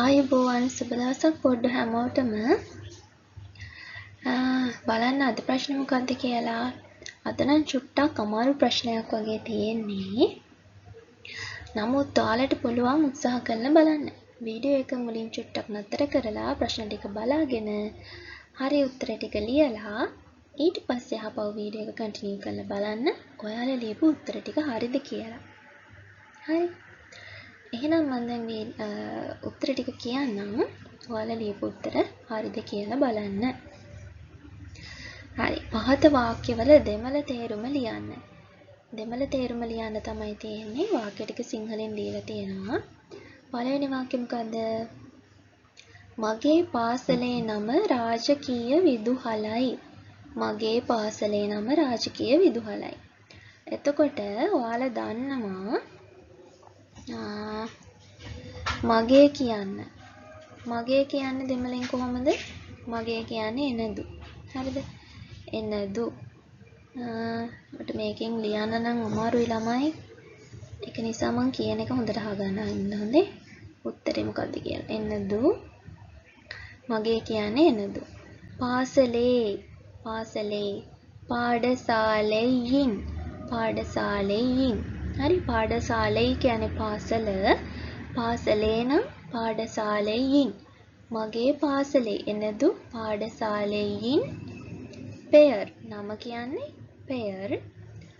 ආයුබෝවන් සුබ දවසක් පොඩ්ඩ හැමෝටම. බලන්න අද ප්‍රශ්නේ මොකද්ද කියලා. අද නම් චුට්ටක් අමාරු ප්‍රශ්නයක් වගේ තියෙන්නේ. නමුත් ඔයාලට පුළුවන් උත්සාහ කරලා බලන්න. වීඩියෝ එක මුලින් චුට්ටක් නතර කරලා ප්‍රශ්න ටික බලාගෙන හරි උත්තර ටික ලියලා ඊට පස්සේ ආපහු වීඩියෝ එක කන්ටිනියු කරලා බලන්න ඔයාලා ලියපු උත්තර ටික හරිද කියලා. හරි. එහෙනම් මම දැන් මේ උත්තර ටික කියන්නම්. ඔයාලා ලියපු උත්තර හරිද කියලා බලන්න. හරි. පහත වාක්‍යවල දෙමළ තේරුම ලියන්න. දෙමළ තේරුම ලියන්න තමයි තියෙන්නේ. වාක්‍ය ටික සිංහලෙන් දීලා තියෙනවා. පළවෙනි වාක්‍යය මොකද්ද? මගේ පාසලේ නම රාජකීය විදුහලයි. මගේ පාසලේ නම රාජකීය විදුහලයි. එතකොට ඔයාලා දන්නවා මගේ කියන්න. මගේ කියන්නේ දෙමළෙන් කොහොමද? මගේ කියන්නේ එනදු. හරිද? එනදු. මට මේකෙන් ලියන්න නම් අමාරුයි ළමයි. ඒක නිසා මං කියන එක හොඳට අහගන්න ඉන්න හොඳේ. උත්තරේ මොකද්ද කියලා. එනදු. මගේ කියන්නේ එනදු. පාසලේ පාසලේ පාඩසාලෙයින් පාඩසාලෙයින්. හරි, පාඩසාලෙයි කියන්නේ පාසල. පාසලේ නම් පාඩසාලෙයින්. මගේ පාසලේ එනදු පාඩසාලෙයින්. පෙයර් නම කියන්නේ පෙයර්.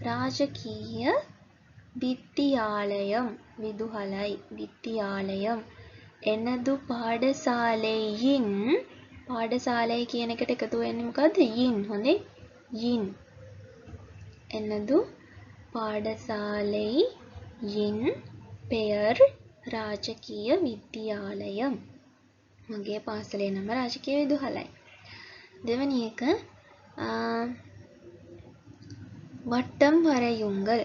රාජකීය විද්‍යාලයම් විදුහලයි. විද්‍යාලයම්. එනදු පාඩසාලෙයින්. පාඩසාලෙයි කියන එකට එකතු වෙන්නේ මොකද්ද? යින්. හොඳේ, යින්. එනදු පාඩසාලෙයින් පෙයර් රාජකීය විද්‍යාලයම්. මගේ පාසලේ නම රාජකීය විදුහලයි. දෙවෙනි එක වට්ටම් වරයුංගල්.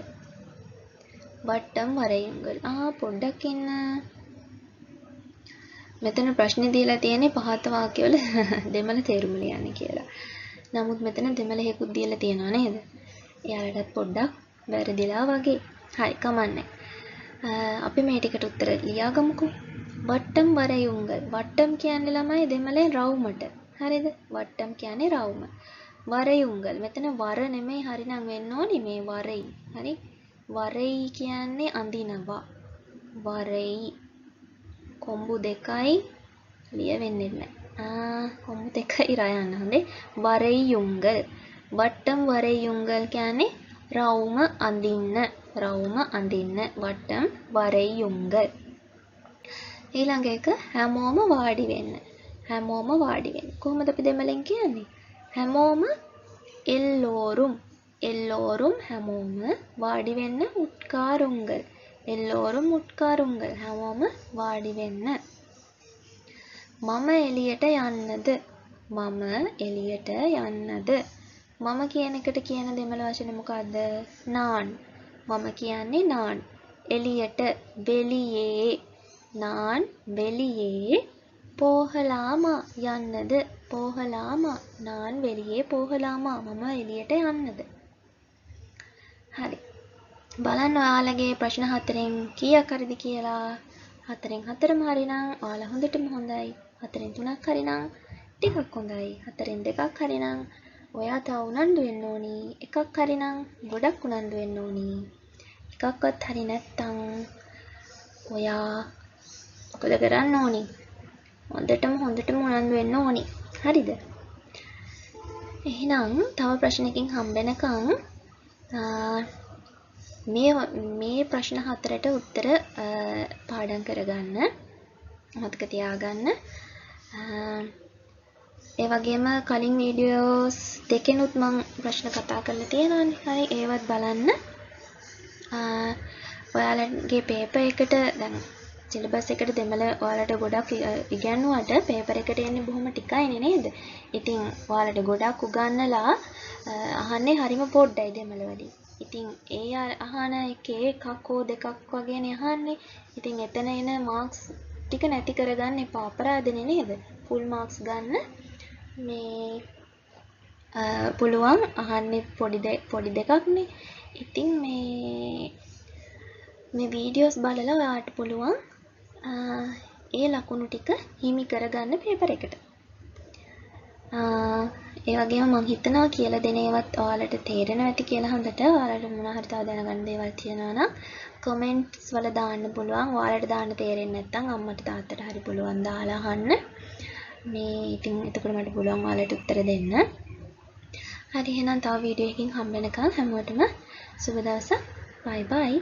වට්ටම් වරයුංගල්. පොඩ්ඩක් ඉන්න. මෙතන ප්‍රශ්නේ දීලා තියෙන්නේ පහත වාක්‍යවල දෙමළ තේරුම ලියන්න කියලා. නමුත් මෙතන දෙමළ හේකුත් දීලා තියෙනවා නේද? එයාලටත් පොඩ්ඩක් වැරදිලා වගේ. හරි, කමන්නේ. අපි මේ ටිකට උත්තර ලියාගමුකෝ. වට්ටම් වරයුංගල්. වට්ටම් කියන්නේ ළමයි දෙමළෙන් රවුමට. හරිද? වට්ටම් කියන්නේ රවුම. වරයුංගල්. මෙතන වර නෙමෙයි හරිනම් වෙන්න ඕනි මේ වරයි. හරි? වරයි කියන්නේ අඳිනවා. වරයි. කොම්බු දෙකයි ලියවෙන්නේ නැහැ. කොම්බු දෙකයි රයන්න හොඳේ. වරයුංගල්. වට්ටම් වරයුංගල් කියන්නේ රවුම අඳින්න. රවුම අඳින්න. වට්ටම් වරයුංගල්. ඊළඟ එක හැමෝම වාඩි වෙන්න. හැමෝම වාඩි වෙන්න. කොහොමද අපි දෙමළෙන් කියන්නේ? හැමෝම එල්ලෝරුම්. එල්ලෝරුම් හැමෝම වාඩි වෙන්න. උත්කාරුංගල්. එල්ලෝරුම් උත්කාරුංගල්. හැමෝම වාඩි වෙන්න. මම එළියට යන්නද? මම එළියට යන්නද? මම කියන එකට කියන දෙමළ වචනේ මොකද්ද? නාන්. මම කියන්නේ නාන්. එළියට වෙලියේ. නාන් වෙලියේ. පෝහලාමා යන්නද? පෝහලාමා. නාන් වෙලියේ පෝහලාමා. මම එළියට යන්නද? හරි. බලන්න ඔයාලගේ ප්‍රශ්න හතරෙන් කීයක් හරිද කියලා. හතරෙන් හතරම හරිනම් ඔයාලා හොඳටම හොඳයි. හතරෙන් තුනක් හරිනම් ටිකක් හොඳයි. හතරෙන් දෙකක් හරිනම් ඔයා තව උනන්දු වෙන්න ඕනි. එකක් හරිනම් ගොඩක් උනන්දු වෙන්න ඕනි. එකක්වත් හරි නැත්තම් ඔයා මොකද කරන්න ඕනි? හොඳටම හොඳටම උනන්දු වෙන්න ඕනි. හරිද? එහෙනම් තව ප්‍රශ්නකින් හම්බෙනකන් මේ ප්‍රශ්න හතරට උත්තර පාඩම් කරගන්න. මතක තියාගන්න. ඒ වගේම කලින් වීඩියෝස් දෙකෙනුත් මං ප්‍රශ්න කතා කරලා තියෙනවානේ. හරි, ඒවත් බලන්න. ඔයාලගේ පේපර් එකට දැන් සිලබස් එකට දෙමළ ඔයාලට ගොඩක් ඉගැන්නුවට පේපර් එකට එන්නේ බොහොම ටිකයිනේ නේද? ඉතින් ඔයාලට ගොඩක් උගන්නලා අහන්නේ හරිම පොඩ්ඩයි දෙමළ වලින්. ඉතින් ඒ අහන එකේ එකක් හෝ දෙකක් වගේනේ අහන්නේ. ඉතින් එතන එන මාක්ස් ටික නැති කරගන්න එපා. අපරාධනේ නේද? ෆුල් මාක්ස් ගන්න මේ පුළුවන් අහන්නේ පොඩි දෙකක්නේ. ඉතින් මේ වීඩියෝස් බලලා ඔයාට පුළුවන් ඒ ලකුණු ටික හිමි කරගන්න පේපර් එකට. ඒ වගේම මං හිතනවා කියලා දෙන ඒවත් ඔයාලට තේරෙනවා ඇති කියලා හොඳට. ඔයාලට මොනවා හරි තව දැනගන්න දේවල් තියෙනවා නම් කමෙන්ට්ස් වල දාන්න පුළුවන්. ඔයාලට දාන්න තේරෙන්නේ නැත්නම් අම්මට තාත්තට හරි පුළුවන් දාලා අහන්න. මේ ඉතින් එතකොට මට පුළුවන් ඔයාලට උත්තර දෙන්න. හරි, එහෙනම් තව වීඩියෝ එකකින් හම්බ වෙනකන් හැමෝටම සුබ දවසක්. බයි බයි.